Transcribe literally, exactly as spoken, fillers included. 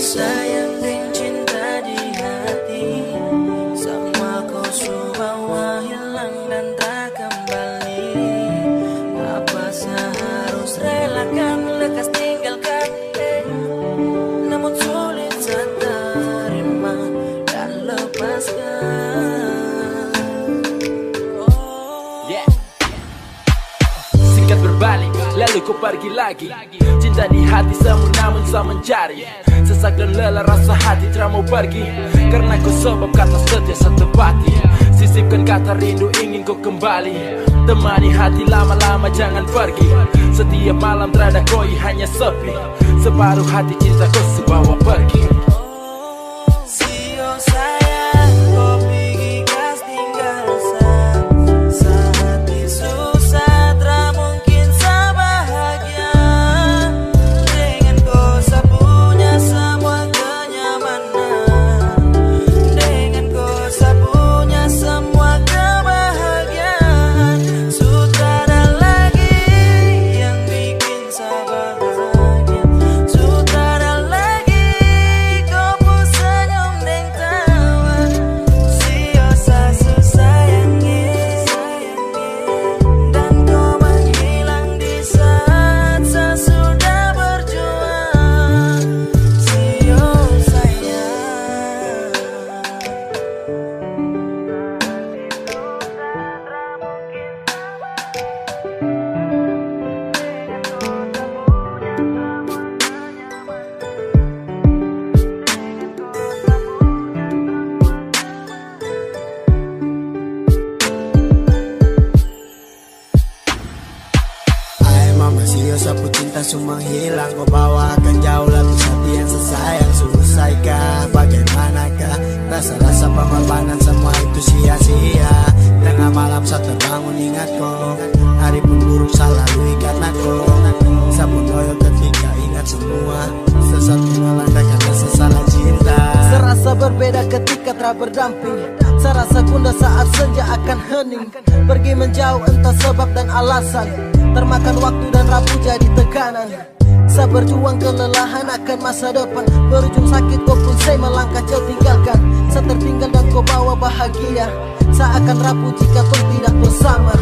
Sayang dan cinta di hati, semua kau subawa hilang dan tak kembali. Apa seharus relakan lekas tinggalkan, eh, namun sulit saya terima dan lepaskan. Yeah. Singkat berbalik, lalu kau pergi lagi. Cinta di hati semu namun saya mencari. Sesak dan lelah rasa hati tak mau pergi. Karena kau sebab kata setia saya tepati. Sisipkan kata rindu ingin kau kembali. Temani hati lama-lama jangan pergi. Setiap malam terada koi hanya sepi. Separuh hati cinta kau subawa pergi. Sio sayang, kau pigi kas tinggal sa. Saat susah, tak mungkin saya bahagia. Dengan kau saya punya semua kenyamanan. Dengan kau saya punya semua kebahagiaan. Sudah ada lagi yang bikin Sabar lagi, sudah ada lagi kau pun senyum dan tawa. Sio sa susah sayang, dan kau menghilang di saat saya sudah berjuang. Sio sayang. Hai mama, sio sapu cinta sumang hilang. Kau bawa akan jauh lapis hati yang sesayang. Selesai kah? Bagaimanakah rasa-rasa pengorbanan? Semua itu sia-sia. Tengah malam saya terbangun ingat kau. Hari pun buruk saya lalui karena kau. Saya pun loyo ketika ingat semua. Sesat malah kata sesalah cinta. Serasa berbeda ketika telah berdamping. Serasa gundah saat senja akan hening. Pergi menjauh entah sebab dan alasan. Termakan waktu dan rapuh jadi tekanan. Saya berjuang kelelahan akan masa depan. Berujung sakit kau pun saya melangkah jauh tinggalkan. Saya tertinggal dan kau bawa bahagia. Saya akan rapuh jika kau tidak bersama.